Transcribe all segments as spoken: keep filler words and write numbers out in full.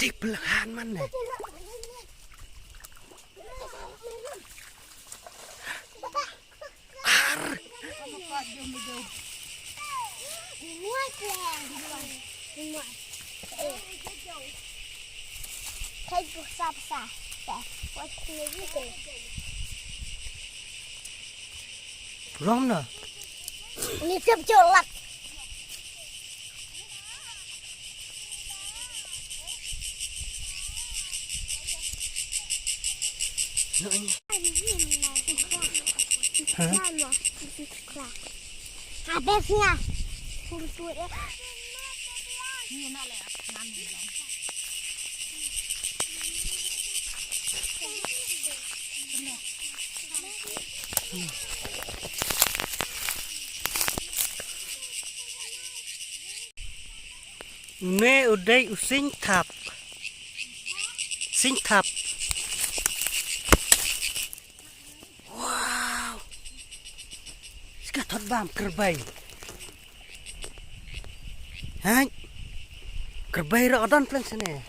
Dei pylhan man ne. Ar. Rom na. Ni tep jolak. Hah? Habisnya. Une u dei u sing thap. Sing thap. Wow. Ska thot bam kyrbai. Hai. Kyrbai ro don pleng sene.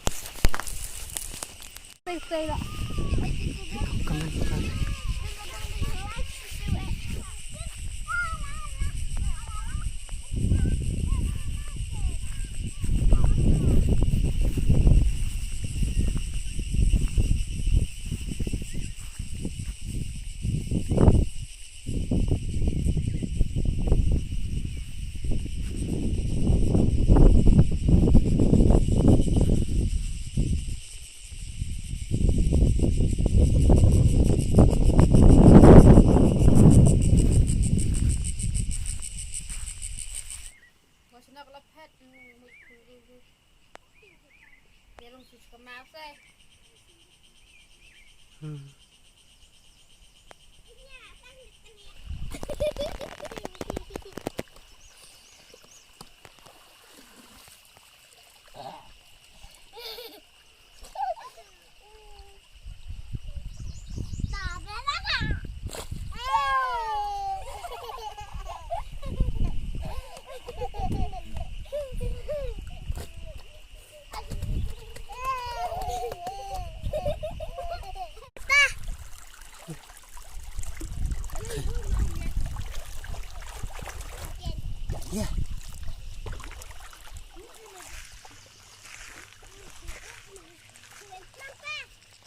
Ïa.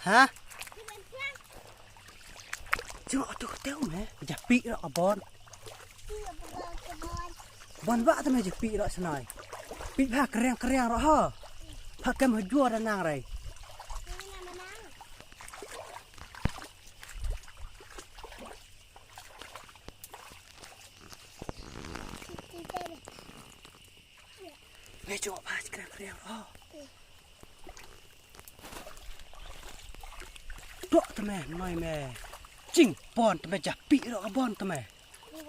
Ha? Jong atu ka teu me, ja pi ro ka bon. Bon ba te me ja pi ro snai. Pi ba kriang kriang ro ha. Pha kem ha jua da nang rai. Me jong ba kriang kriang ro. Dok te me, noi me. Jing bon te me ja pi ro ka bon te me.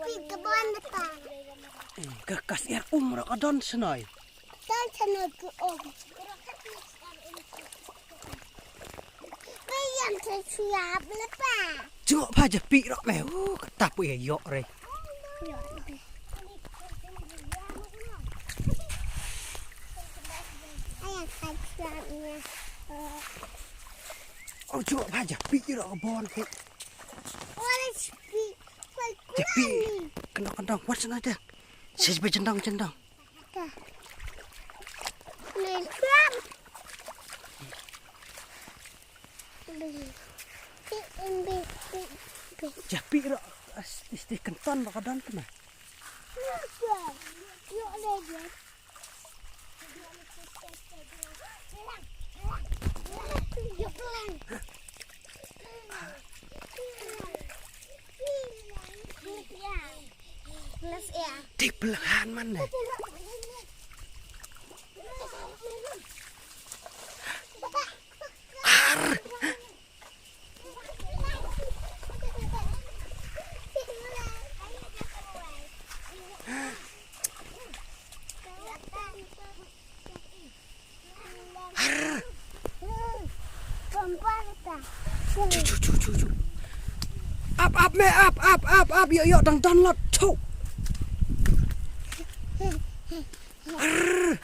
Pi ka bon te ta. Eh, ka kas er um ro ka don snoi. Don snoi ku um. Ka yang te siap le pa. Jingok ba ja pi ro me. Uh, ka ta pu ya yok re. Yok re. Ayah ka siap ni. Oh, jingok ba ja pi ro ka bon ke. Wala pi. Japi. Kendong, kendong. Wat sana aja. Sis be jendong, jendong. Japi ro. Isti kenton ro ka don tu mah. Dei pylhan man ne. Ar. Ar. Chu, chu, chu, chu, chu. Ap, ap, me, ap, ap, ap, ap, ïoh, ïoh, dang don lot, chu. Ar.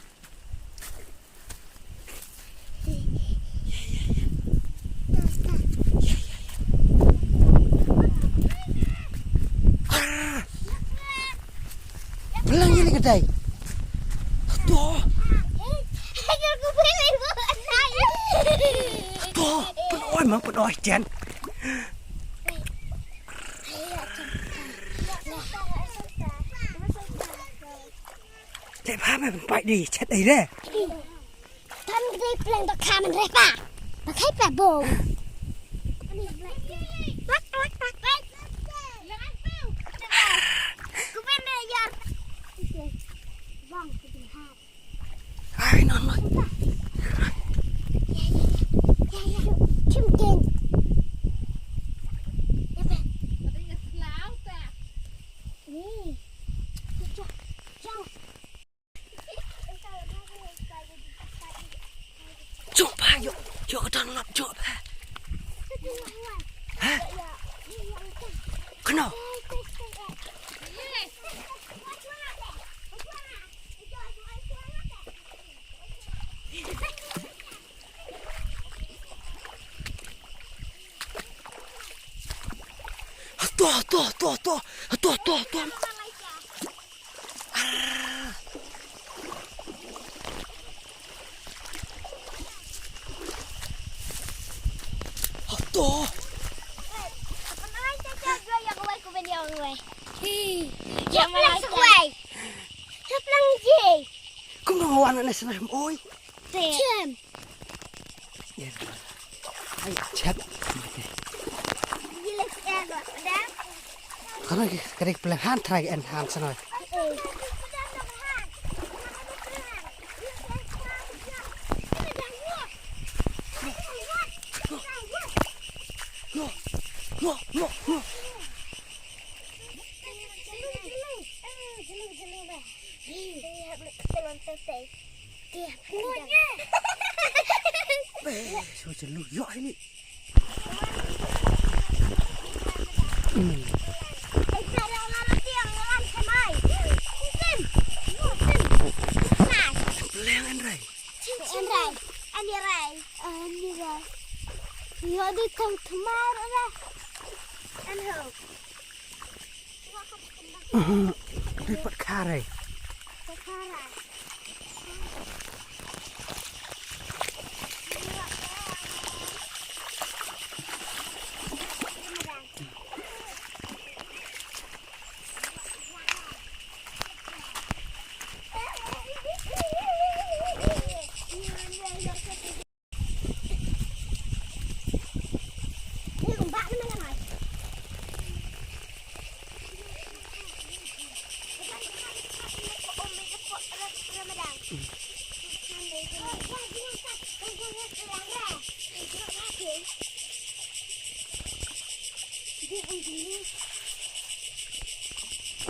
Dai. To. To. Pynoi mang pynoi jen. Te ba me pynpai di chet ai re. Tam kdei pleng ba kha man re pa. Ba khai pa bo. Ai non non. Chim ken. Ni. Jumpa, yuk, yuk, ka don lap, jumpa. Ha? Kano? To, to, to, to. To, to, to. Hato. Kum dong wan na sana oi. Chem. Ai, chat. Kana ki, kana ki pleng han try en han sanoi. No, no, no, no. Eh, so jelu yo ini. Pleng en rai. En rai. En rai. En rai. Yo di tang tmar rai. En ho. Di pat kha rai. Pat kha rai.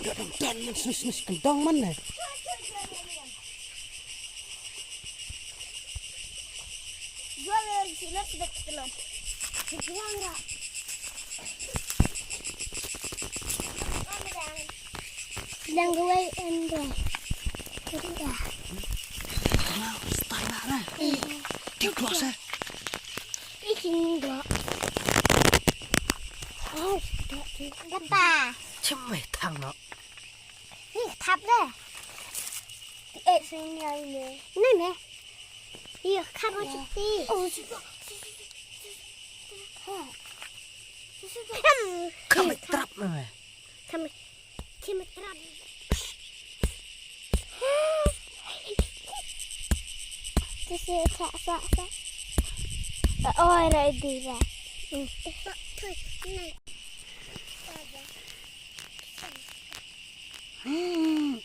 Ka dang don man snis snis ka dang man ne. Dang kawei en dang. Style lah. Dia keluar sah. Ih, ini enggak. Oh, enggak sih. Enggak, ta. Cemai tang no. Ih, thap deh. Eh, sini aja. Ini, meh. Iya, khap aja ti. Oh, situ. Kham. Kham trap, meh. Kham. Kham trap. Ti si sa, sa, sa. Oh, ready dah. Hmm. Hmm.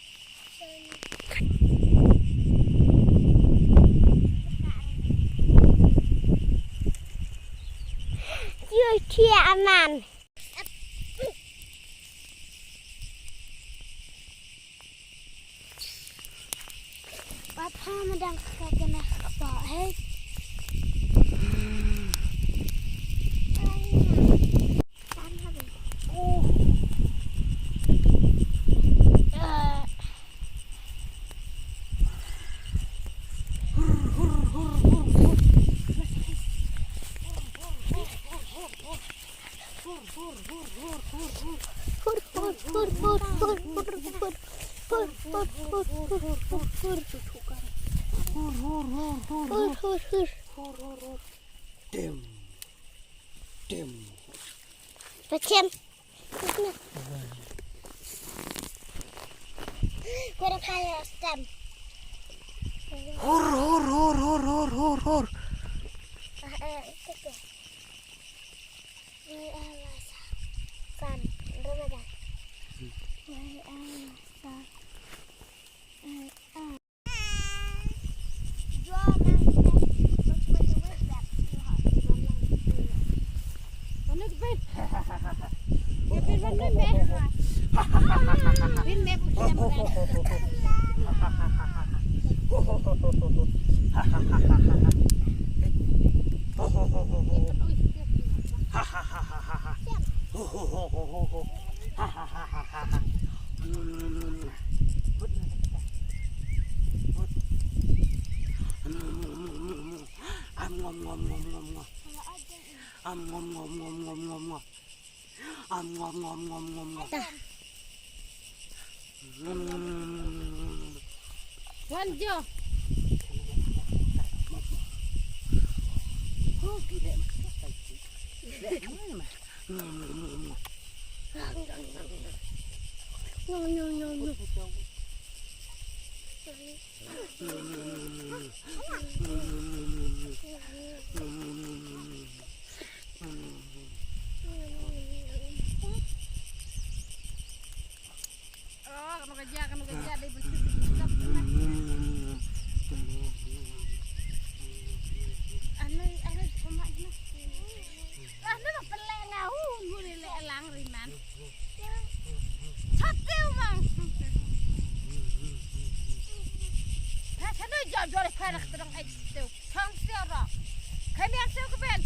Yu chia anan. Papa madang ka kena kepala, hey. Hur, hur, hur, hur, hur. Hur, hur, hur, hur, hur, hur. Hur, hur, hur, hur, hur. Hur, hur, hur. Tim. Tim. Patien. Kurang kaya stem. Hur, hur, hur, hur, hur, hur, hur. Ah, eh, itu tuh. Wai ala sa. San, Ramadan. Wai ala sa. Eh, ah. Am, ngom, ngom, ngom, ngom, ngom. Am, ngom, ngom, ngom, ngom, ngom, ngom. Am, ngom, ngom, ngom, ngom, ngom. Ta. Mm. Wan jo. Ngom, ngom, ngom, ngom. Oh, kano ka jia, kano ka jia, dei bersih, bersih, bersih. Ano, ano, kumat, ano. Ah, na ba pala nga, uh, nguli le lang ri man. Chati u mang. Na chano jor jor pha rak terang ai tu. Chang sio ro. Kami asio ke ben.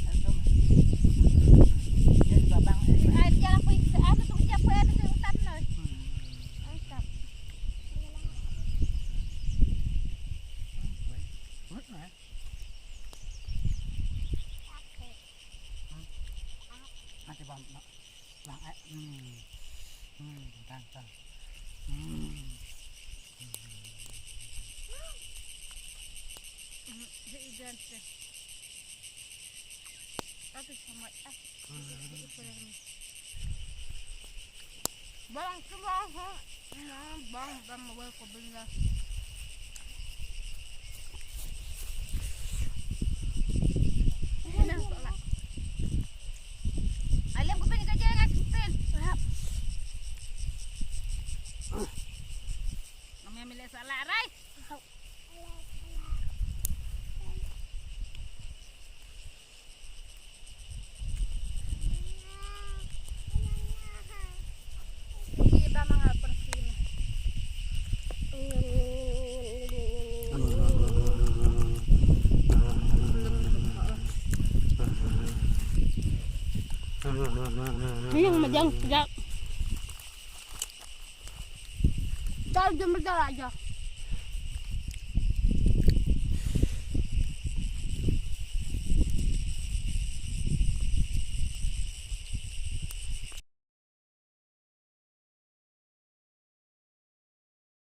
Ai jala pui, anu tu jala pui, anu tu utan noi. Angkat. Nanti bang, bang, eh, hmm, hmm, tang, tang, hmm. Bang, tu bang, ha. Bang, bang, bang, bang, bang. Alam ko pin ka jeng ak pin. Kami ambil salah rai. Yang majang sejak. Dal jember dal aja.